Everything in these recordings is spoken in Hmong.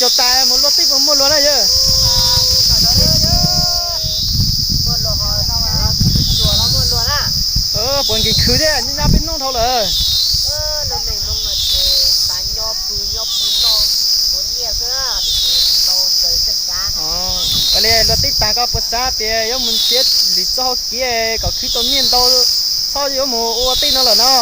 Cov tas mus luaj teb puas muaj luag na yawg? Puas nkim khwv thiab nyob nyob peb hnub dhau lawm? Ua li luag teb tas koj puas xav tias yuav mus nrhiav lwm txoj hauv kev kom khwv tau nyiaj ntau txhob yuav mus ua teb no lawm no?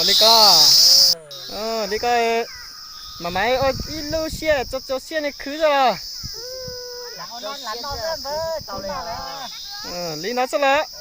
Li ko, li ko, mas mas ua ib lub siab txo txo siab ne khwv xwb los? Li no xwb los?